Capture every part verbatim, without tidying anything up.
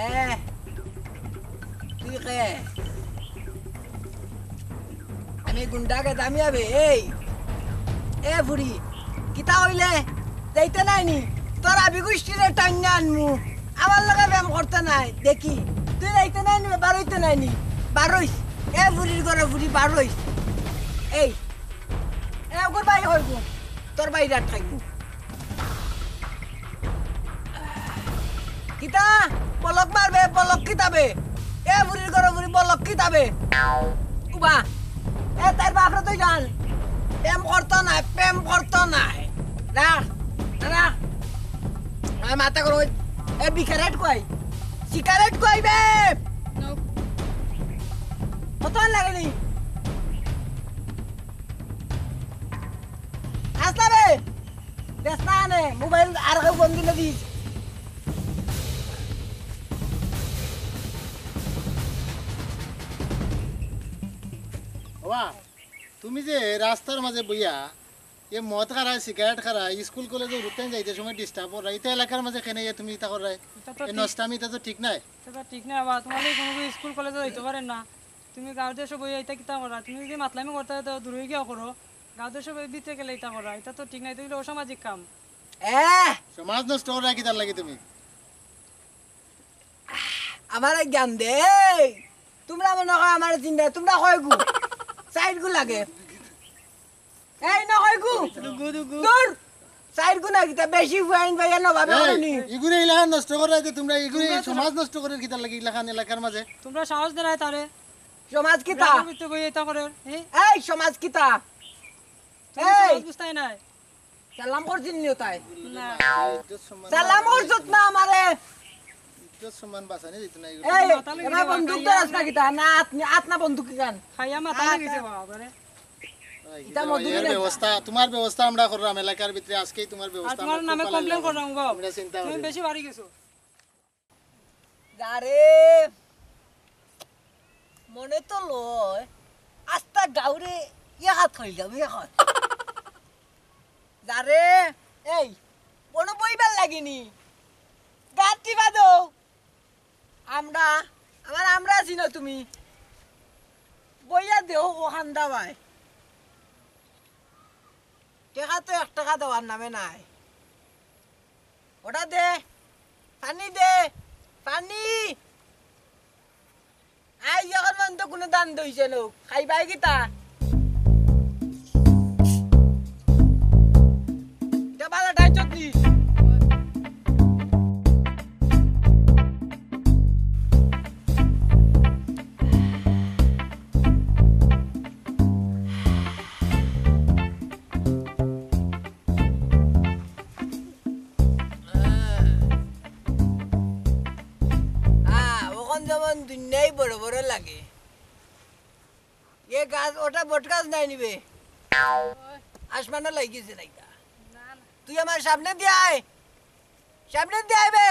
এ, তুই কে? আমি গুন্ডা গেদামি আবে, এই। এ ফুরি, কিতা অইলে? যাইতে নায় নি? তোর আবি গুষ্টিরে টাইন্না আনমু। আমার লগে ব্যায়াম করতে নায়, দেখি। তুই যাইতে নায় নি, বারইতে নায় নি? বারইস। এ ফুরির ঘরর ফুরি, বারইস। এই, এ ওগর ভাই হইব। তোর ভাই রাত খাইব। কিতা? বলক মারবে, বলক কিতাবে? এ ফুরির ঘরর ফুরি বলক কিতাবে? উবা। এ তার বাপরে তুই জান। প্রেম করতো নায়, প্রেম করতো নায়। রাখ, রাখ। আমার মাথা গরম অই-, এ বিকারেট কই? সিগারেট কই বে? কত লাগে নি? আসলা বে। বেশ না আনে, মোবাইল আর কেউ ফোন দিলে দিস। বাবা, তুমি যে রাস্তার মাঝে বইয়া এ মদ খারা, সিগারেট খারা, স্কুল কলেজে হুরুতাইন যাইতে সময় ডিস্টার্ব কররা, ইতা এলাকার মাঝে কেনে ইয়া তুমি ইতা কররায়? ইতা তো এ ঠিক নষ্টামি, ইতা তো ঠিক নায়। ইতা তো ঠিক নায় বাবা, তোমার লাগি কোনো স্কুল কলেজে যাইতে পারে না। তুমি গাঁও দেশে বইয়া ইতা কিতা কররা? তুমি যদি মাতলামি করতে হয় তো দূরে গিয়া করো। গাঁও দেশে বই ভিতরে গেলে ইতা কররা, ইতা তো ঠিক নায়, ইতা অইলে অসামাজিক কাম। এ! সমাজ নষ্ট কররায় কিতার লাগি তুমি? আমারে জ্ঞান দে। এই, তোমরা মনে হয় আমার চিন্তা, তোমরা কয়গু? চাইরগু লাগে। এই না কয়গু? দুগু, দুগু। দূর। চাইরগু না কিতা বেশি ফুয়াইন ভাইয়া নবাবে এই, করনি। ইগুরে ইলাখান নষ্ট কররায় যে তোমরা, ইগুরে তোমরা তো সমাজ নষ্ট করার কিতার লাগি ইলাখান এলাকার মাঝে? তোমরা সাহস দেরায় তারে। সমাজ কিতা? এলাকার ভিতরে বইয়া ইতা করে, হ্যাঁ? এই সমাজ কিতা? তুমি এই! সমাজ বুঝতায় নায়। সালাম করছিস নি তাই? না। ইজ্জত সম্মান সালাম বাঁচানি করছত না আমারে। ইজ্জত সম্মান বাঁচানি দিত না এগুলো। এই, মাথা লাগি এবার যাওয়া, বন্দুক খাইয়া ধরাস না আমরা কিতা? না, আত নি-, আত না বন্দুক কিখান? খাইয়া মাথা আত লাগি না। যাওয়া, বাবারে। এই, ইতা কিতা মধুর ভাই, এর নেতা। ব্যবস্থা, তোমার ব্যবস্থা আমরা কররাম, এলাকার ভিতরে আজকেই তোমার আর ব্যবস্থা তোমার আমরা নামে খুব ভালো কমপ্লেন লাগবে। কররাম, বাবা। তোমরা চিন্তা তুমি করিও না। বেশি বাড়ি গেছো। যারে মনে তো লয়, আস্তা গাউরে ইয়া হাত খাইল যাবো, ইয়া হাত। যারে, এই, কোনো বইবার লাগিনি। গাত টিপা দেও। আমরা, আমার আমরা আছি না তুমি। বইয়া দেও ও হান্দা ভাই। টেকা তো এক টেকা দেওয়ার নামে নাই। ওটা দে, পানি দে, পানি। আই যখন মন তো কোনো দান দইছে লোক, খাইবাই কিতা? এটা বালা টাইট চটনি। আহ, ওখান যেমন দুনিয়াই বড় বড় লাগে। এ গাছ, ওটা বট গাছ নাই নিবে। আসমানও লাগিয়েছে না এটা। তুই আমার সামনে দিয়ে আয়। সামনে দিয়ে আয় বে।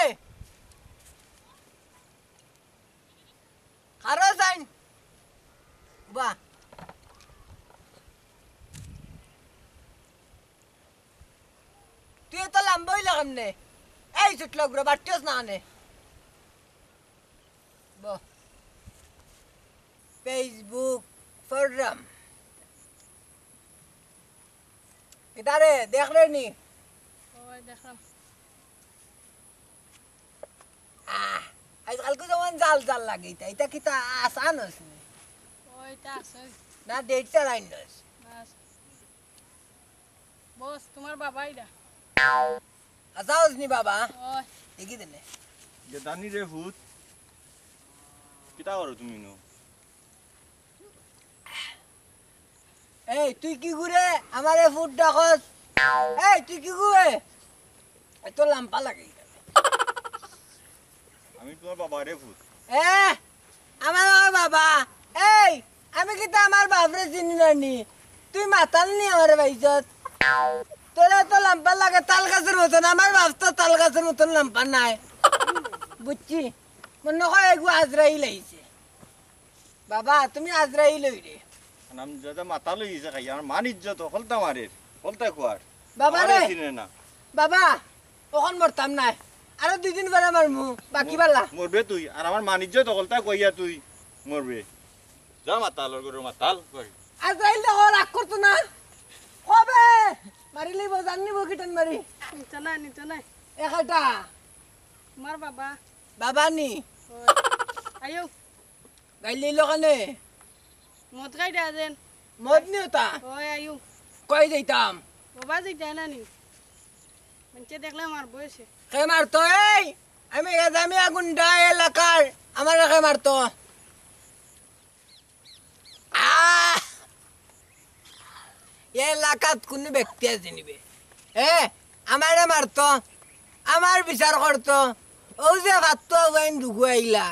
খারো সাইন। বাহ। তুই এত লম্বা অইলে কেমনে? এই ছোট লোক রে, বাড়তেছ না আনে। বহ। Facebook forum। কিতারে, দেখরে নি? ওই দেখলাম। আহ, আজকালকে যেমন জাল জাল লাগে, এটা, এটা কিতা আসান হসনি? ওইটা আছে। না, ডেট চালাইন নস। বাস। বস, তোমার বাবা এটা। আসাওস নি বাবা? ওই। দেখি দিলে। যে দানি রে ভূত, কিতা করো তুমি নু? এই, তুই কিগুরে আমারে ফুট ডাকস? এই, তুই কিগুরে? এত লাম্বা লাগে। আমি তোমার বাবা রে ফুট। এ, আমার বাবা, বাবা। এই, আমি কিতা আমার বাপরে চিনি না নি? তুই মাতাল নি আমার বাইজত? তোরে তো লাম্বা লাগে তাল গাছের মতন, আমার বাপ তো তাল গাছের মতন লাম্বা নায়। বুঝছি? মনে হয় এগু আজরাইল আইছে। বাবা, তুমি আজরাইল অইরে। নাম যত মাতাল অইছে খাই, আমার মান ইজ্জত হকলতা মারের, হকলতা কুয়ার। বাবা আমারে রে। চিনে না। বাবা, অখন মরতাম নায়। আরো দুই দিন পরে মারমু, বাকি বালা। মরবে তুই, আর আমার মানিজ্য দখলতা কইয়া তুই মরবে। যা মাতাল, ওর গরু মাতাল কই। আজরাইল দেখো, রাগ করতো না। কবে? মারিলেই বউ জান নিব কিটান মারি। নিত না, নিত না। একাটা। তোমার বাবা। বাবা নি? ওই। আয়ো। গাইল দিল কানে? মদ খাই দেয়া যেন। মদ নিও তা? ওই আয়ু। কই যাইতাম? বাবা যাই যায় না নি? মানষে দেখলে মারবো এসে। কে মারতো এই? আমি গাজামি আগুন ডা এলাকার। আমার কে মারতো? আহ! এ এলাকাত কুনু ব্যক্তি আছে নিবে? এ, আমারে মারতো, আমার বিচার করতো। ও যে ফাত্তু আগুয়াইন দুগু আইলা,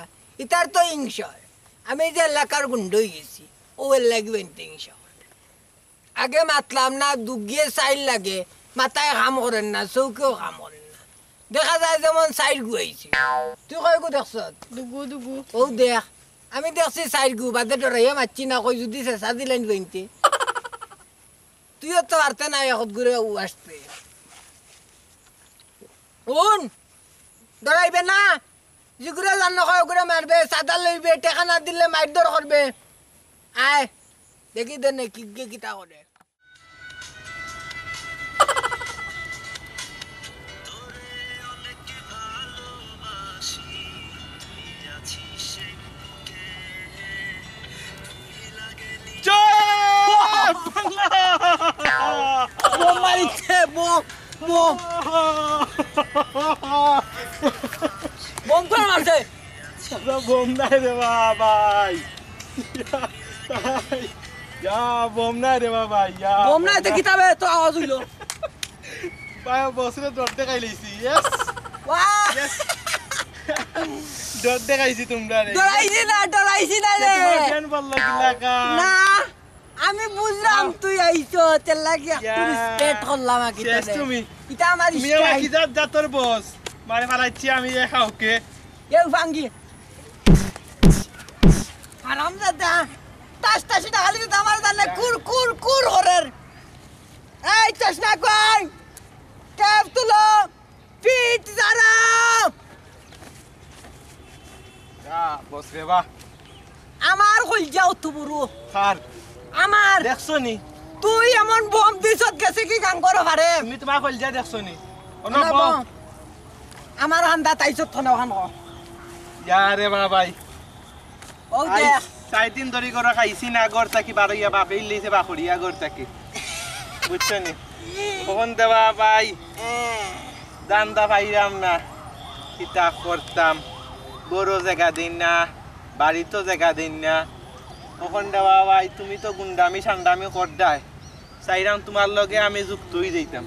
ইতার তো ইংসর। আমি যে এলাকার গুন্ডা অই গেছি, ও এর লাগি বেনতে ইংসর। আগে মাতলাম না, দুগিয়ে চাইল লাগে, মাথায় কাম করের না, চউখেও কাম করের না। দেখা যায় যেমন চাইর গু আইছে। তুই কয় গু দেখছত? দুগু, দুগু। ও দেখ, আমি দেখছি চাইর গু, বাদে ডরাইয়া মাতছি না, কই যদি শেষা দিলাইন বেনতে। তুইও তো পারতে না এখন ঘুরে উ আসতে। হুন, ডরাইবে না। যেগুরে জানো কয় ওগুরে মারবে, চাঁদা লইবে, টেকা না দিলে মারধর করবে। আয়, দেখি দে নে কি, কি, কিতা করে। চুপ! বোম মারিছে, বোম, বোম। বোম তো মারছে। দাদা, বোম নাই রে বা-, ভাই। ইয়া, বোম নাই রে বাবা, ইয়া, বোম নাই তো বোম নাই। কিতাবে তো আওয়াজ অইলো। ভাই, বসরে ডর দেখাই লইছি, yes। ওয়াহ! Yes। ডর দেখাইছি তোমরারে। ডরাইছি না, ডরাইছি না রে। তোমার জ্ঞান বললো কিলা কা? না, আমি বুঝলাম আহ। তুই আইছো, তের লাগি একটু ইয়া। Respect করলাম আগে শেষ তোরে। তুমি। ইটা আমার তুমি আমার style। কি জাত জাতর বস? মারে ফালাইছি আমি এ কাউকে। এ ভাঙ্গি। হারামজাদা। তাস তাসি না খালি তো আমার জানে কুর, কুর, কুর করের। এই চশমা কই? ক্যাপ তুলো। পিট যারা। যা, বস রে বা। আমার কইলজা অত বড়। কার? আমার। দেখছো নি? তুই এমন বোম দিছত গেছে কি গাঙ্গর পারে? তুমি তোমার কইলজা দেখছো নি? অনো না বোম। বোম। আমার হান্দা তাইছত থনে ওখান ক। ইয়া রে বা ভাই। ও আইজ দেখ। চাইর দিন ধরি ঘরো খাইছি না, ঘর থাকি বারইয়া বাপে ইল্লেছে বাখরিয়া ঘর থাকি। বুঝছো নি? কখন দেবা ভাই? হ্যাঁ। ধান্দা পাইরাম না, কিতা করতাম? ঘরো জাগা দেইন না, বাড়িতো জাগা দেইন না। কখন দেবা ভাই? তুমি তো গুন্ডামি সান্ডামি কররায়। চাইরাম তোমার লগে আমি যুক্ত অই যাইতাম।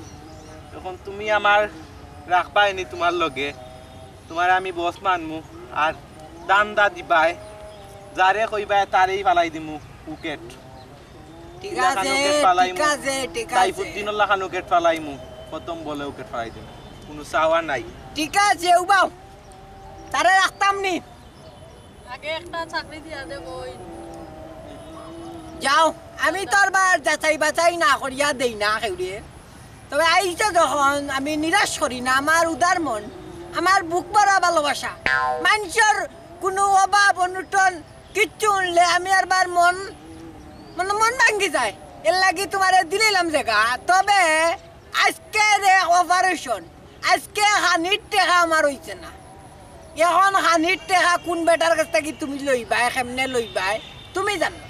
এখন তুমি আমার রাখবায় নি তোমার লগে, তোমারে আমি বস মানমু, আর ধান্দা দিবায়, যারে কইবায় তারেই ফালাই দিমু উকেট। ঠিক আছে, ঠিক আছে, ঠিক আছে। সাইফুদ্দিনর লাখান উকেট ফালাইমু, প্রথম বলে উকেট ফালাই দিমু, কুনু চাওয়া নাই। ঠিক আছে, উবাও, তারে রাখতাম নি। আগে একটা চাকরি দিয়া দে বই। যাও, আমি তো আর বার যাচাই বাছাই না করিয়া দেই না কেউরে। তবে আইছো যখন, আমি নিরাশ করি না, আমার উদার মন, আমার বুক ভরা ভালোবাসা। মানষর কুনু অভাব অনটন কিচ্ছু হুনলে আমি আর বার মন, মন, মন ভাঙ্গি যায়। এর লাগি তোমারে দিলাইলাম জাগা। তবে আইজকে যে operation, আইজকে খানির টেকা আমার অইছে না। এখন খানির টেকা কুন বেটার গেছ থাকি তুমি লইবায়, কেমনে লইবায়, তুমি জানো।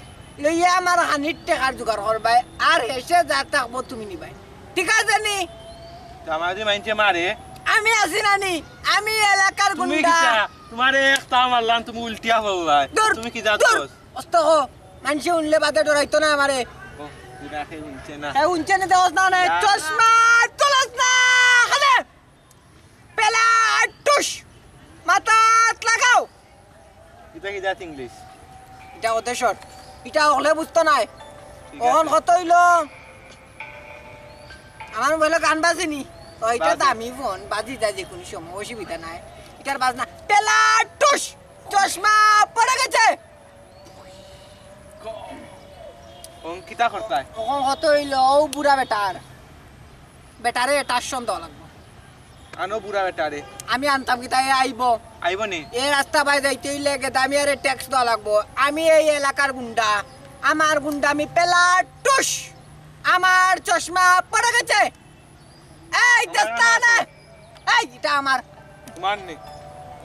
লইয়া আমার খানির টেকার জোগাড় করবায়, আর হেষে যা থাকবো তুমি নিবায়। ঠিক আছে নি? তো আমার যে মাইনষে মারে। আমি আছি না নি? আমি এলাকার তুমি গুন্ডা। কিতা? তোমারে একটা মারলাম, তুমি উল্টিয়া পড়লায়। দূর, তুমি কি জাত দূর। কস? অস্ত হ, মানষে হুনলে বাদে ডরাইতো না আমারে। ও, তোরা কে হুনছে না। কে হুনছে না, দেওয়াস না, না। না। চশমা তুলাস না, খালে। পেলাটুস, মাথাত লাগাও। ইটা কি জাত ইংলিশ? ইটা ওদের শট। ইটা হকলে বুঝতো নায়। ঠিক আছে। অখন কত অইলো? আমার মোবাইলো গান বাজেনি। ও, ইটা বাজে। দামি ফোন, বাজি যায় যে কুনু সময়, অসুবিধা নাই। ইটার বাজনা, পেলাটুস, চশমা পড়ে গেছে। অখন কিতা করতায়? অখন কত অইলো? ও বুড়া বেটার। বেটারে এটার সন্দেহ লাগবো। আনো বুড়া বেটারে। আমি আনতাম কিতা, এ আইবো। আইবো নি? এ রাস্তা বায় যাইতে অইলে গেদামিয়ারে ট্যাক্স দেওয়া লাগবো। আমি এই এলাকার গুন্ডা, আমার গুন্ডা আমি পেলাটুস। আমার চশমা পড়ে গেছে। এই দোস্তানা, এই ইটা আমার। তোমার নি?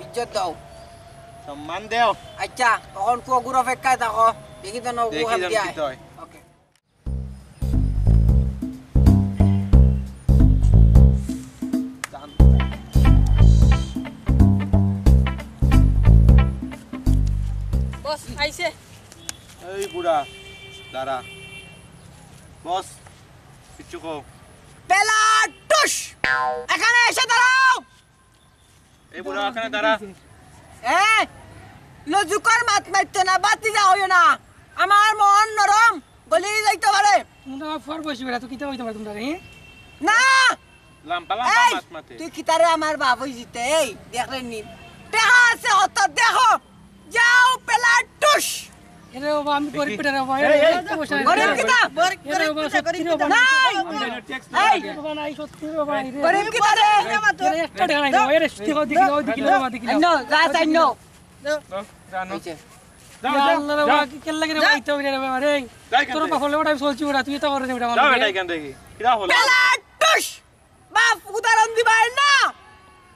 ইজ্জত দাও। সম্মান দেও। আচ্ছা, অখন কুকুর অপেক্ষায় থাকো। দেখি তো নবু দেখি খান যান দিয়া। কিতা হয়। ওকে। বস, আইছে। এই বুড়া, দাঁড়া। বস, কিচ্ছু কও। পেলাটুস! এখানে এসে দাঁড়াও! এই বুড়া, এখানে দাঁড়া। এ, লজুকর মাত মারতো না, বাতি যা হইও না। আমার মন নরম, গলি যাইতে পারে। তোমরা আমার ফর বসি বেড়া, তো কিতা হইতে পারে তোমরা, হ্যাঁ? না! লাম্বা লাম্বা এই, মাত মাতে। তুই কিতারে আমার বাপ হই জিতে, এই, দেখলে নি। দেখা আছে অত, দেখো। যাও, পেলাটুস। এরে বাবা, আমি গরিব বেটা রে বাবা, এই, এরে এই, একটা পয়সা নাই। গরিব কিতা? এরে বাবা, সত্যি রে বাবা। নাই। আমরা ট্যাক্স এই। এরে বাবা, নাই, সত্যি রে বাবা, এরে। গরিব কিতা রে? এরে একটা টাকা নাই রে বাবা, এরে সত্যি কথা দেখিলাও, দেখিলাও বাবা, দেখিলাও। আইনো, যা, আইনো। যাও, যাও, এই যে। যাও, ইয়া যাও, আল্লাহ রে যাও। বাবা, কি কেন লাগে রে যা। বাবা, ইতা হইরে রে বাবা, রে। যাই কেন তোর থেকে? বাপ হলে ওটাই চলছি ওটা, তুই ইতা করে রে ওটা যাও আমাকে। বেটা এখান থেকে। কিরা হলো? পেলাটুস! বাপ উদাহরণ দিবায় না।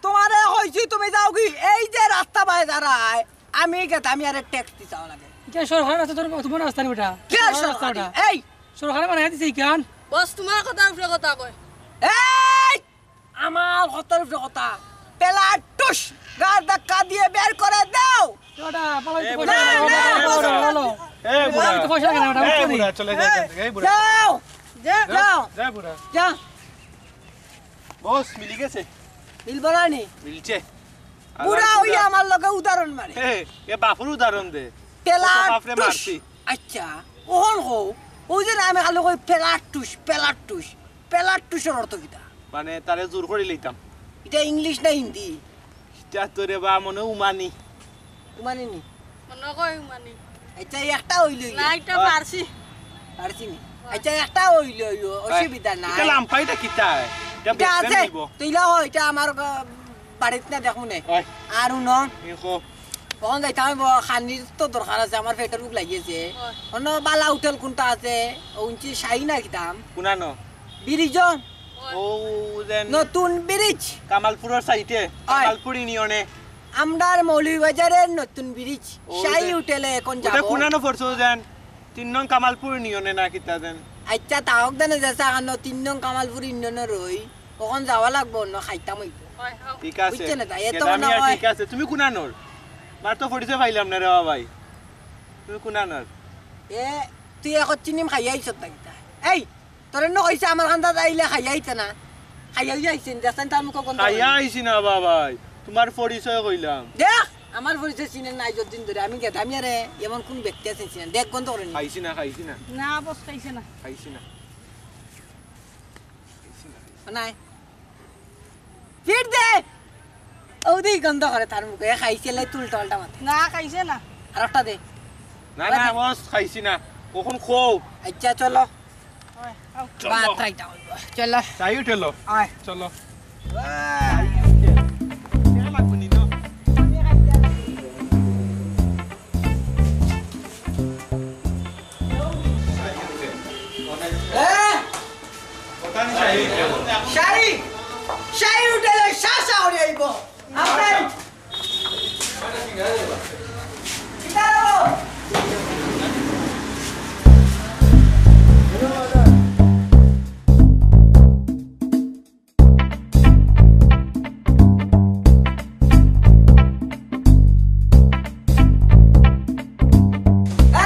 তোমারে কইছি তুমি যাওগি, এই যে রাস্তা বায় দাঁড়ায়, আমি গেদামিয়ারে ট্যাক্স দিতাম লাগে। কে সরকার আছে তোর, তোমার রাস্তা নেই বেটা? কে তোমার রাস্তা সরকার? ওটা। এই! সরকারে বানাই দিছে ইখান। বস, তোমার কথার উপরে কথা কয়। এই! আমার কথার উপরে কথা। পেলাটুস! গার ধাক্কা দিয়ে বের করে দাও। ওটা, পালাইতে এই পয়সা বুড়া, লাগে না, এই বুড়া। পালাইতে লাগে না, এই বুড়া। পালাইতে পয়সা লাগে না, ওটা এই উঠতে বুড়া, নেই। চলে যাও এখান থেকে, এই বুড়া। যাও। যাও। যা বুড়া। যা। বস, মিলি গেছে। মিলবো না নি? মিলছে। বুড়া আবার হইয়া বুড়া। আমার লগে উদাহরণ মারে। এ, এ বাপর উদাহরণ দে। পেলাটুস। বাপরে মারছি। আচ্ছা, ওহন কও, ওই যে না আমি খালি কই পেলাটুস, পেলাটুস। পেলাটুসর অর্থ কিতা? মানে তারে জোর করি লইতাম। ইটা ইংলিশ না হিন্দি? ইটা তো রে বা মনে হয় উমানি। উমানি নি? মনে কয় উমানি। আচ্ছা, একটা অইলো ইয়া। না, এটা পারছি। পারছি নি? আচ্ছা, একটা অইলো ইয়ো, অসুবিধা নাই। ইটা লাম্বা ইটা কিতা? ইটা ইটা বেচতে আছে। মিলবো। তুইলা হয়, ইটা আমার, আহ, বাড়িত না দেখো নে। ওই। আর উনো? ই কো। অখন যাইতাম অইবো, খানির তো দরকার আছে, আমার পেটর ভুক লাগিয়েছে। ওই। অন্য বালা হোটেল কোনটা আছে? ও উনছি শাহী না কিতাম? কুনানো? ব্রিজ। ও যেন নতুন ব্রিজ। কামালপুরর সাইডে, ওই। কামালপুর ইউনিয়নে। আমরার মৌলভীবাজারের নতুন ব্রিজ। ও শাহী যে হোটেলে এখন ওটা যাবো। কুনানো পড়ছো যেন? তিন নং কামালপুর ইউনিয়নে না কিতা যেন? আচ্ছা, তাহক দেনে যে সাহানো তিন নং কামালপুর ইউনিয়নে রই, ওখান যাওয়া লাগবো, অন্য খাইতাম অইবো। হয়, হয়। ঠিক আছে। বুঝছো না তাই? এত কেদামিয়া মনে হয়। ঠিক আছে। তুমি কুনানোর? মার তো পরিচয় পাইলাম না রে বাবাই। তুমি কুনানোর? এ, তুই এখন চিনিম খাইয়া আইছত না কিতা? এই, তোরে ন কইছে আমার কান্দাত আইলে খাইয়া আইতে না। খাইয়া আইয়া আইছেন, দেখছেন তার মুখো গন্ধ খাইয়া করে। আইছি না বাবাই, তোমার পরিচয় কইলাম। দেখ, আমার পরিচয় চিনে নাই যতদিন ধরে। আমি গেদামিয়ারে, এমন কোন ব্যক্তি আছে চিনে? দেখ গন্ধ করে নি। খাইছি না, খাইছি না। না, বস খাইছে না। খাইছি না। নাই। ফির দে। ও দি গন্ধ করে তার মুখে। এ খাইছে লাই তুল টলটা মাতে। না, খাইছে না। আর একটা দে। না, না, বস, খাইছি না। কখন খো? আচ্ছা, চলো। ওই, আও। চলো। বাত রাইটা অইবো। চলো। চাই উঠেলো। আয়। চলো। এ? শাহী, শাহী উঠেলে শাহ শাহ হয়ে আইব। আপনার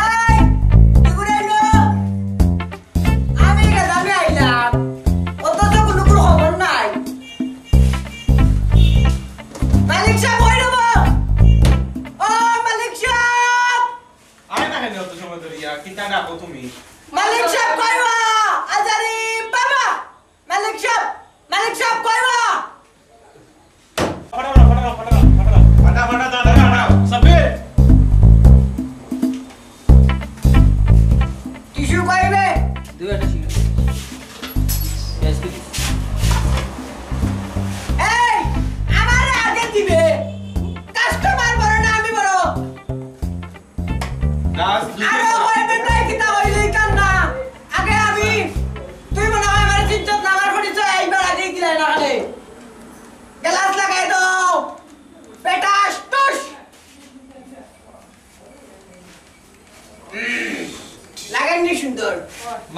এই, কি করে এলো? আমি গেলাম, আমি আইলাম, অথচ কোনো কোনো খবর নাই। মালিক সাহেব, ওই নেব। ও মালিক সাহেব,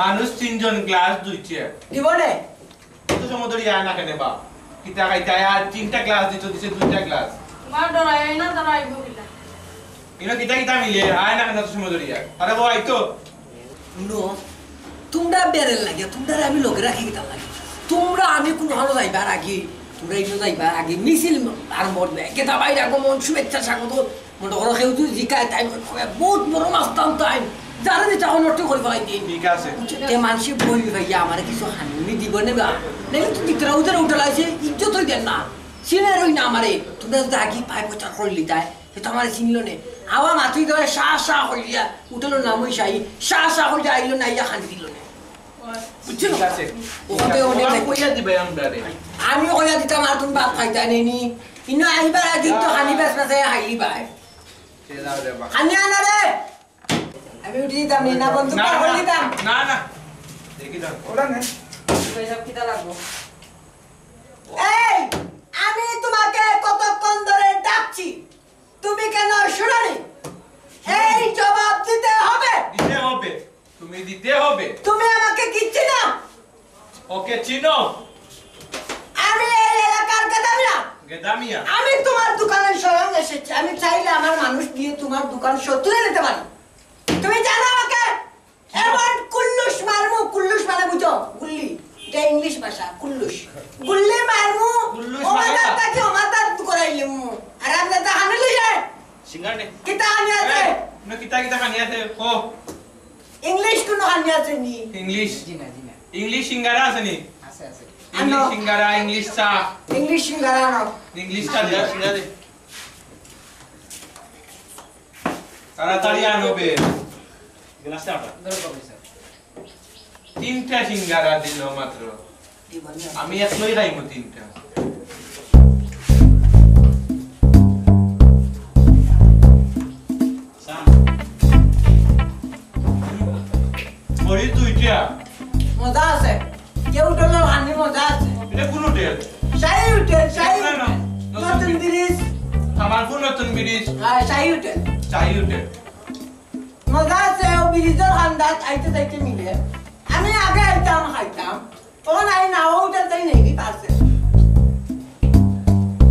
মানুষ তিনজন, গ্লাস দুইটা। দিব নে? অত সময় ধরি আয় না কেনে বা? কিতা খাইতে আয়? আর তিনটা গ্লাস দিত, দিছে দুইটা গ্লাস। তোমার ডরাই না, ডরাই বকিলা। ইনো কিতা কিতা মিলে? আয় না কেনে অত সময় ধরি আয়? আরে বাবা, আইতো। হুনো, তুমরা বেরের লাগে, তুমরারে আমি লগে রাখি কিতার লাগি? তুমরা আমি কুনু হানো যাইবার আগে, তুমরা ইনো যাইবার আগে মিছিল আরম্ভ করবে। গেদা ভাইর আগমন, শুভেচ্ছা স্বাগত। মনে করো কেউ যদি জিকায়, তাই কয়, "বহুত বড় মাস্তান তাই।" যারে যেটা হয় নষ্ট করে ফেলাই দিন। ঠিক আছে। তে মানষে বই ভাইয়া আমারে কিছু হানুনি দিব নে বা। নাইলে তো দিতরা উঠে উঠে লাইছে, ইজ্জত হই দেন না। সিনে রই না আমারে। তুমরা যদি আগে পাই প্রচার করলি তাই, সে তো আমারে চিনল নে। আবার মাতুই ধরে শা শা হইয়া, উঠলো না মই শাহী, শা শা হইয়া আইলো না, ইয়া খান দিল নে। বুঝছো না? ঠিক আছে। ওখানে অনেক তোমার কইয়া দিবে আমরারে। আমি কইয়া দিতাম, আর তুমি ভাত খাইতা নেনি। ইনো আইবার আগে তো খানি বেশ বেশ হাইলি ভাই। সে যাও রে বা। খানি আনো রে। আমি উঠি দিতাম নি, না বন্ধু, না, পাগল না, দিতাম। না, না। দেখি দাও। ওটা নে। তুমি সব কিতা লাগবো? এই, আমি তোমাকে কতক্ষণ ধরে ডাকছি, তুমি কেন শুনোনি? এই জবাব দিতে হবে। দিতে হবে, তুমি দিতে হবে। তুমি আমাকে কি চিনো? ওকে চিনো? আমি এই এলাকার গেদামিয়া। গেদামিয়া। আমি তোমার দোকানে স্বয়ং এসেছি। আমি চাইলে আমার মানুষ দিয়ে তোমার দোকান সহ তুলে নিতে পারি। তুমি জানো আমাকে? এমন কুল্লুস মারমু, কুল্লুস মানে বুঝো? গুল্লি। এটা ইংলিশ ভাষা, কুল্লুস। গুল্লি মারমু, কুল্লুস ও মানে মাথা তা? থাকি ও মাথা করাইলিমু। আর আপনি তো হানি লইয়া। সিঙ্গার নে। কিতা হানি আছে? এ, না কিতা কিতা হানি আছে? ও। ইংলিশ কুনু হানি আছে নি? ইংলিশ? জি না, জি না। ইংলিশ সিঙ্গারা আছে নি? আছে, আছে। ইংলিশ আনো। সিঙ্গারা, ইংলিশ চা। ইংলিশ সিঙ্গারা আনো। ইংলিশ চা দে। সিঙ্গারা, সিঙ্গারা দে। তাড়াতাড়ি আনবে। গ্লাসটা আটা। ধরো কবে, স্যার? তিনটা সিঙ্গারা দিল মাত্র। আমি একলাই খাইমু তিনটা। চা। মরিচ দুইটা। মজা আছে। কেউ উঠলো আনি মজা আছে। এটা কোন হোটেল? শাহী হোটেল, শাহী না, না, হোটেল। নতুন নতুন ব্রিজ। ব্রিজ। কামালপুর নতুন ব্রিজ। হ্যাঁ, শাহী হোটেল। শাহী হোটেল। মজা আছে, ও ব্রিজর কান্দাত আইতে যাইতে মিলে। আমি আগে আইতাম, খাইতাম। তখন আই না, ও হোটেল তাই নেই, পারছে।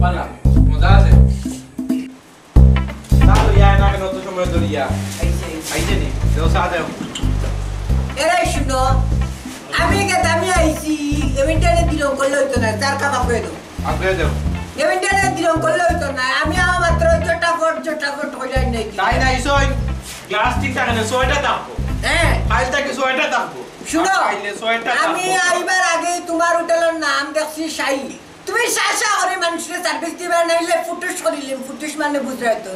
পারলাম, মজা আছে। চা লইয়া আয় না কেন অত সময় ধরিয়া? আইছে, আইছে। আইছে নি? দেও চা দেও। এরে শুনো, আমি গেদামি আইছি, এমনটারে বিলম্ব করলে হইতো না, চার কাপ আগুয়ে দেও। আগুয়ে দেও। এমনটারে বিলম্ব করলে হইতো না, আমি আমার মাত্র চটাফট, চটাফট হইলাই নাই। তাই নাই, ছয়, গ্লাস ঠিক থাকে না, ছয়টা থাকবো। হ্যাঁ। ফাইল থাকে ছয়টা থাকবো। শুনো, আর ফাইলে ছয়টা আমি থাকবো। আইবার আগে তোমার হোটেলের নাম দেখছি শাহী। তুমি শাসা করে মানুষের সার্ভিস দিবা, নাইলে ফুটুস করিলিম, ফুটুস মানে বুঝরায় তো।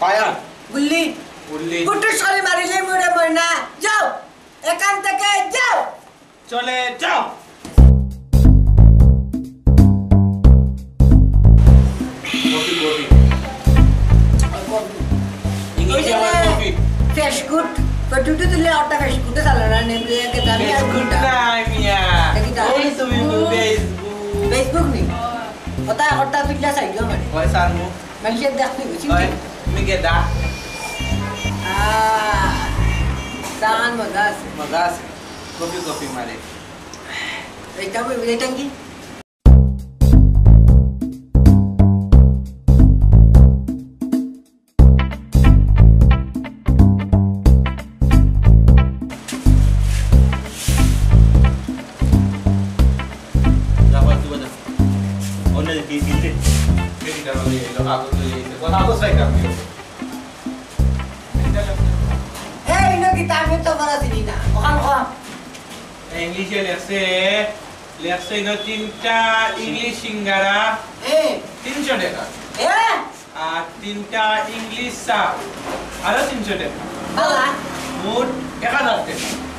পায়া। গুল্লি। গুল্লি। ফুটুস করে মারিলিম ওরে ময়না। যাও, এখান থেকে যাও। চলে যাও। Coffee, coffee. ইংলিশে আবার কফি। ফেসকুট, তো টুটু তুলে ওটা ফেসকুটে চালানা নেই, বুঝে গেছে, আমি আর ফেসকুট না, মিয়া। দেখি তা। ওই তুমি Facebook। Facebook নি? ওটা, ওটা তুললে চাইলো মানে। ওই স্যার মুখ। মানুষের দেখতে বুঝি। ওই, তুমি গেদা। আহ, দান মজা আছে। মজা আছে। কফি, কফি মারে। এটা, এটা কি? এই, ইনো কিতা? আমি তো পড়া চিনি না। ওখান কম। ইংলিশে লেখছে, লেখছে ইনো তিনটা ইংলিশ সিঙ্গারা, এ। তিনশো টাকা। এ? আর তিনটা ইংলিশ চা, আরো তিনশো টাকা। বালা। মোট এক হাজার টাকা।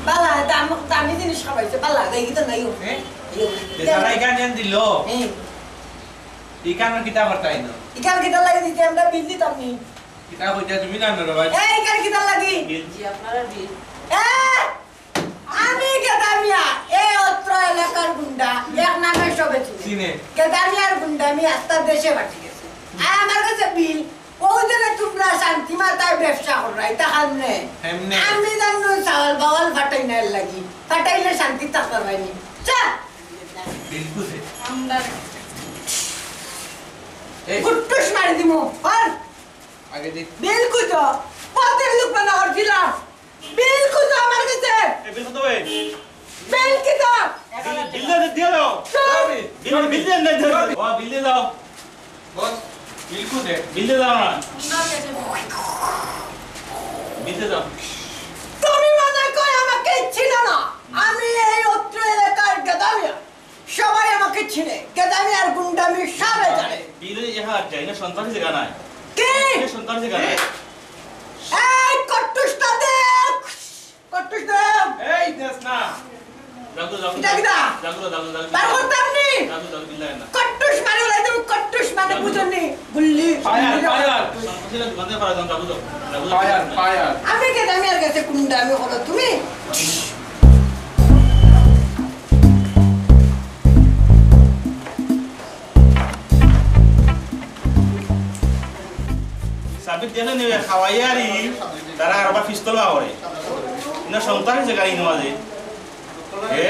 বালা, দাম, দামি জিনিস খাবাইছে। বালা, দেখি তো নাই ও। এ? এই ও। এ, তারা এখানে দিল। এ। এখানে কিতা করতাই না? এখানে কিতা লাগে দিতে? আমরা বিল দিতাম নি। কিতা কইতা তুমি জানো রে ভাই? এই, এখানে কিতা লাগি? বিল। জি, আপনারা বিল। এ! আমি গেদামিয়া, এই অত্র এলাকার গুন্ডা, এক নামে সবে চিনে। চিনে। গেদামিয়ার গুন্ডা, আমি আস্তা দেশে বাটি গেছি। আর আমার কাছে বিল, ও যেন তোমরা শান্তি মাতায় ব্যবসা কররায়, ইতা হামনে। এমনে। আমি জানো চাওয়াল বাওয়াল ফাটাই না এর লাগি। ফাটাইলে শান্তি থাকতে পারবায় নি। চা। বিলকুল রে। আমরা এই। কুট্টুস মারি দিমু। আর আগে দেখ। বিলকুল তো। পথের লোক বানা ওর দিলা। বিল কত আমার কাছে? এ, বিল কত বে? বিল কত? বিল, বিল দে, দিয়া দাও। চল। বিল, বিল দে, দে, দে। ও, বিল দে দাও। বস, বিল কত রে? বিল দে দাও না। বিল দে দাও। তুমি মনে করো আমাকে চিনো না? আমি এই অত্র এলাকার গেদা মিয়া। সবাই আমাকে চিনে। গেদামি আর গুন্ডামি সবে জানে। বিল এ হাত যায় না, সন্ত্রাসী জায়গা নাই। কি? এ সন্ত্রাসী জায়গা নাই। এই কট্টুসটা দেখ। কট্টুস দেখ। এই দেখ না। রাখো, রাখো, কিতা, কিতা? রাখো, রাখো, রাখো। বার করতাম নি? রাখো, রাখো, বিল লাগে না। কট্টুস মানে ওলাই দেব, কট্টুস মানে বুঝো নি? গুল্লি। Fire, fire. সন্ত্রাসীরা দোকানে ফায়ার দাও, রাখো, রাখো। Fire, fire. আমি গেদামি আর গেছে গুন্ডামি করো তুমি। সাবিত দেখে নিবে, খাওয়াইয়ারি, তারা আরবা পিস্তল বার করে। ইনো সন্ত্রাসী জায়গা ইনো মাঝে। এ,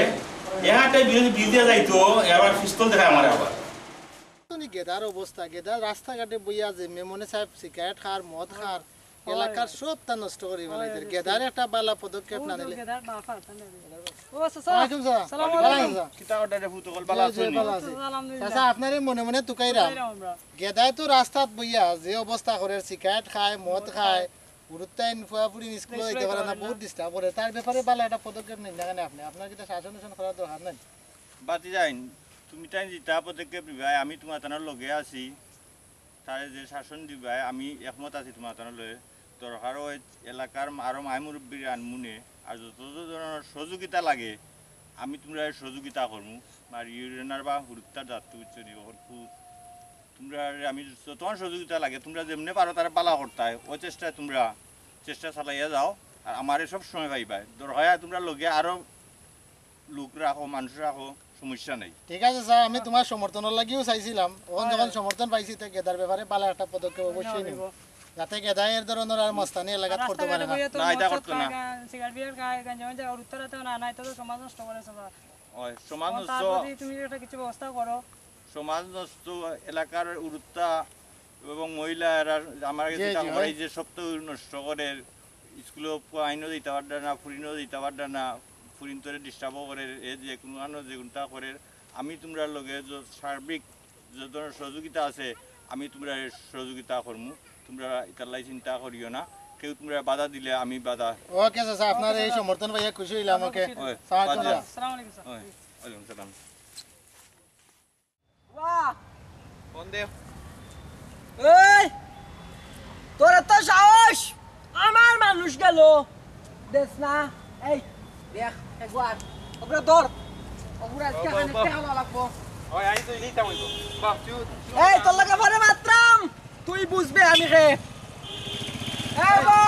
এ হাতে বিল, বিল দিয়া যাইতো, এ আবার পিস্তল দেখায় আমারে আবার। তুমি গেদার অবস্থা, গেদার রাস্তাঘাটে বইয়া যে মেমনে সাহেব সিগারেট খার, মদ খার, এলাকার সবটা নষ্ট করি ফেলাইছে। গেদার একটা বালা পদক্ষেপ না নিলে। গেদার বাফ আছে না? ও, আচ্ছা, আচ্ছা। ওয়ালাইকুম সালাম। সালাম আলাইকুম। ওয়ালাইকুম সালাম। কিতা অর্ডারে ফুট কল বালা আছি, আছইন নি? বালা আছি। আলহামদুলিল্লাহ। চাচা, আপনারে মনে মনে তুকাইরাম। তুকাইরাম আমরা। গেদায় তো রাস্তাত বইয়া যে অবস্থা করে, সিগারেট খায়, মদ খায়, হুরুত্তাইন ফুয়া ফুড়ি স্কুলো যাইতে পারে না, বহুত ডিস্টার্ব করে। তার ব্যাপারে বালা একটা পদক্ষেপ নিন না কেনে আপনে? আপনার কিতা শাসন উশন করার দরকার নাই? বাতি যাইন, তুমি তাইন যেতা পদক্ষেপ নিবায়, আমি তুমার তানোর লগে আছি। তারে যে শাসন দিবায়, আমি একমত আছি তুমার তানোর লগে। দরকার অয় এলাকার আরো মাই মুরব্বিরে আনমুনে, আর যত ধরনের সহযোগিতা লাগে, আমি তুমরারে সহযোগিতা করমু। আর ইউনিয়নর বা হুরুত্তার দায়িত্ব বুঝছো নি, অখন খুব তুমরারে আমি যতখান সহযোগিতা লাগে, তুমরা যেমনে পারো তারে বালা করতায়, অউ চেষ্টায় তুমরা চেষ্টা চালাইয়া যাও। আর আমারে সব সময় পাইবায়, দরকার অয় তুমরার লগে আরো লোক রাখো, মানুষ রাখো, সমস্যা নাই। ঠিক আছে স্যার, আমি তুমার সমর্থনর লাগিও চাইছিলাম, অখন যখন সমর্থন পাইছি, তে গেদার ব্যাপারে বালা একটা পদক্ষেপ অবশ্যই নিব, যাতে গেদায় এর ধরনের আর মাস্তানি এলাকাত করতে পারে না। না, ইতা করতো না। সিগারেট বিয়ার খায়, গাঞ্জা মাঞ্জা, আর উত্তরাতে না, না, ইতা তো সমাজ নষ্ট করে সবার। ওই সমাজ নষ্ট। তার প্রতি তুমি একটা কিছু ব্যবস্থা করো। সমাজ নষ্ট, এলাকার উরুত্তা এবং মহিলা এরা আমার কাছে জি, জি, হয়। এই যে সব তো নষ্ট করে, স্কুলো আইনও দিতে পারবে না, ফুরিনও দিতে পারবে না, ফুরিন তোরে ডিস্টার্বও করে, এ যে কোনো আনো যে কোনটা করে। আমি তুমরার লগে য-, সার্বিক যে ধরনের সহযোগিতা আছে, আমি তুমরারে সহযোগিতা করমু। তুমরা ইতার লাগি চিন্তা করিও না, কেউ তুমরারে বাধা দিলে আমি বাধা। ওকে চাচা, আপনার এই সমর্থন পাইয়া খুশি অইলাম। ওকে, ওই, সালাম আলাইকুম। বাদ দেও। আসসালামু আলাইকুম স্যার। ওই, ওয়ালাইকুম সালাম। বাহ! ফোন দে। এই, তোর এত সাহস? আমার মানুষ গেল। দেস না। এই, দেখ, একবার। ওগুলা ধর। ওগুলা আজকে বাহ, বাহ, খানিক বাহ। টেকা লাগবো। ওই, আই তুই নিতাম অইবো। বাহ, তুই, তুই এই, তোর লগে পরে মাতরাম। তুই বুঝবে আমি কে। এই বা!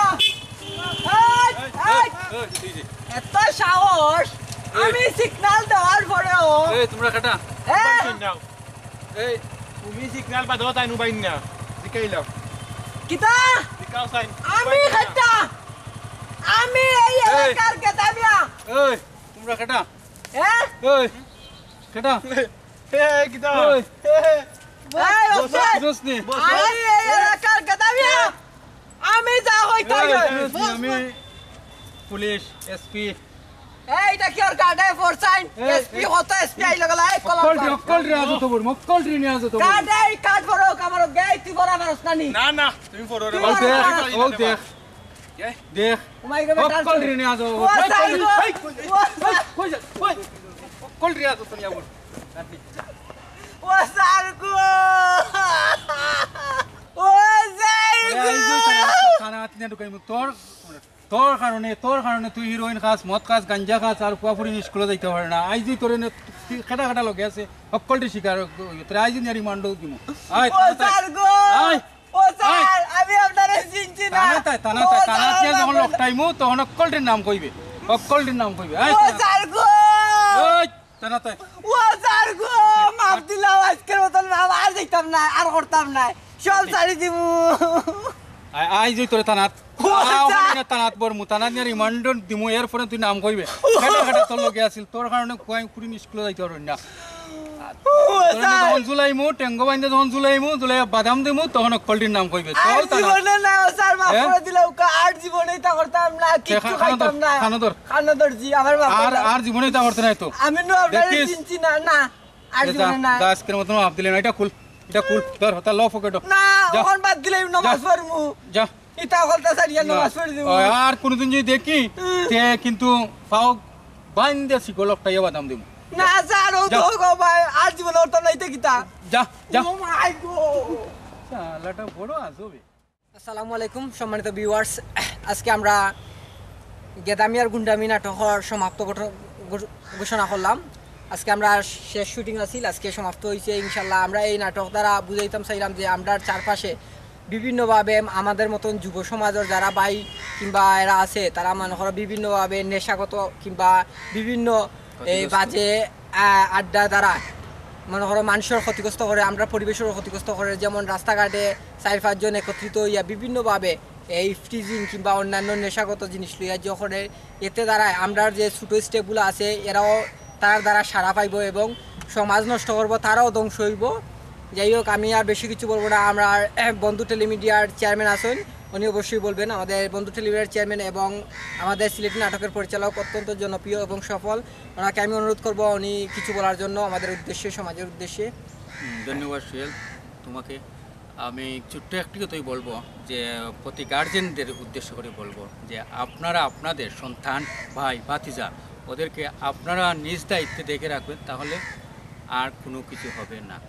এই, এই, এই, এই! এই, এই যে। এত সাহস! এই। আমি সিগন্যাল দেওয়ার পরেও। এই, তুমরা কেটা? হ্যাঁ? বাইন নাও। এই, তুমি সিগন্যাল বা দেও, তাইন উবাইন না। জিকাইলাম। কিতা? জিকাও চাইন। আমি উবাইন না। কেটা? আমি এই এই। এলাকার গেদা মিয়া। এই, তুমরা কেটা? হ্যাঁ? এই, কেটা? এই, কিতা? ওই। এই, বস, অফিসার। বস নি। আমি এই এলাকার গেদা মিয়া। আমি যা কই তাই এই, হয়। বস নি, আমি পুলিশ, এসপি। এই, ইটা কিওর কার্ড, এ ফোর সাইন? এই, এসপি এই। কত? এসপি আইলো গেলা, এই কলম অক্কল ড্রি, কার্ড। অক্কল ড্রি আজো তো বড়, অক্কল ড্রি নিয়ে আজো তো বড়। কার্ড, এই কার্ড ভরো, আমার গে, তুই ভরা পারস না নি? না, না, তুমি ভরো রে। তুই ও ভরো দেখ, না। ও দেখ। দেখ। ও মাই গড, বেটা। অক্কল ঋণে আছো। ও স্যার গো। এই, কই, কই, ও স্যার। কই, কই, কই? অক্কল ঋণে আছো, তুমি আমার। ও স্যার গো। ও স্যার গো। এই যে থানা, থানা আতিনে ঢুকাইমু। তোর, তোর কারণে, তোর কারণে তুই হিরোইন খাস, মদ খাস, গাঞ্জা খাস, আর ফুয়া ফুরিন স্কুলো যাইতে পারে না। আইজ তোরে নে, তুই কেটা কেটা লগে আছে, অক্কল ঋণে শিকার, তোরে আইজ নিয়া রিমান্ডো দিমু। আয়, ও থানাত আয়। স্যার গো। আয়। ও স্যার, আয়। আমি আপনারে চিনছি না। থানাত আয়, থানাত ও আয়, থানাত স্যার, গিয়া যখন আপনার লকটাইমু, তখন অক্কল ঋণর নাম কইবে। অক্কল ঋণর নাম কইবে। আয়, ও থানাত। স্যার গো। ওই, থানাত আয়। ও স্যার গো, মাফ দিলাও, আজকের মতন মাফ, আর যাইতাম না, আর করতাম না। সব ছাড়ি দিমু। আই আই যে তোরে থানাত ও, আচ্ছা। থানাত বরমু, থানাত নিয়া রিমান্ড দিমু। এরপরে তুই নাম কইবে। কেটা কেটা তোর লগে আছিল, তোর কারণে কুয়াই কুড়িন স্কুলে যাইতে পারবেন না। ও, তোর স্যার। যখন ঝুলাইমু, টেঙ্গো বাইন্দে যখন ঝুলাইমু, ঝুলাইয়া বাদাম দিমু, তখন কলটির নাম কইবে। আর চল থানাত। জীবনে না, স্যার, মাফ হ্যাঁ? করে দিলাম। আর জীবনে ইতা করতাম না, কিচ্ছু খা-, খাইতাম খানাদর, না। খানাদর। খানাদর জি, আমার মাফ আর করে দাও। আর জীবনে ইতা করতে নাই তো। আমি না আপনারে দেখিস? চিনছি না, না। আর এ যা, জীবনে না। যা, আজকের মতন মাফ দিলাম। এটা খুল, এটা খুল, ধর, হতা ল পকেটো। না, যা। ওখান বাদ দিলে নমাজ যা। পড়মু। যা। ইতা হলতা সারিয়া নমাজ পড়ি দিমু। ওই, আর কোনোদিন যদি দেখি, হুম। তে কিন্তু ফাও বাইন্দে শিকল লকটাইয়া বাদাম দিমু। না, স্যার, ও তো যা। গো ভাই, আর জীবনে ওর তো নাইতে কিতা। যা, যা। ও মাই গো। শালাটা বড় আজবে। আসসালামু আলাইকুম সম্মানিত ভিউয়ার্স, আজকে আমরা গেদামি আর গুন্ডামি নাটকর সমাপ্ত ঘট- ঘোষ- ঘোষণা করলাম। আজকে আমরা শেষ শুটিং আছিল, আজকে সমাপ্ত হইছে। ইনশাল্লাহ আমরা এই নাটক দ্বারা বুঝাইতাম চাইলাম যে আমরার চারপাশে বিভিন্নভাবে আমাদের মতন যুব সমাজের যারা ভাই কিংবা এরা আছে, তারা মনে করো বিভিন্নভাবে নেশাগত কিংবা বিভিন্ন এই বাজে আহ, আড্ডা দ্বারা মনে করো মানুষের ক্ষতিগ্রস্ত করে, আমরা পরিবেশের ক্ষতিগ্রস্ত করে। যেমন রাস্তাঘাটে চার পাঁচজন একত্রিত হইয়া বিভিন্নভাবে এই ইফটিজিং কিংবা অন্যান্য নেশাগত জিনিস লইয়া যে করে, এতে দ্বারা আমরা যে ছোটো স্টেপগুলো আছে এরাও তার দ্বারা সাড়া পাইবো এবং সমাজ নষ্ট করবো, তারাও ধ্বংস হইব। যাই হোক, আমি আর বেশি কিছু বলবো না। আমরা আহ, বন্ধু টেলিমিডিয়ার চেয়ারম্যান আছেন, উনি অবশ্যই বলবেন। আমাদের বন্ধু টেলিমিডিয়ার চেয়ারম্যান এবং আমাদের সিলেটি নাটকের পরিচালক অত্যন্ত জনপ্রিয় এবং সফল, ওনাকে আমি অনুরোধ করবো উনি কিছু বলার জন্য আমাদের উদ্দেশ্যে, সমাজের উদ্দেশ্যে। হুম, ধন্যবাদ সোহেল তোমাকে। আমি ছোট্ট একটি কথাই বলবো যে প্রতি গার্জেনদের উদ্দেশ্য করে বলবো যে আপনারা আপনাদের সন্তান, ভাই, ভাতিজা, ওদেরকে আপনারা নিজ দায়িত্বে দেখে রাখবেন, তাহলে আর কোনো কিছু হবে না।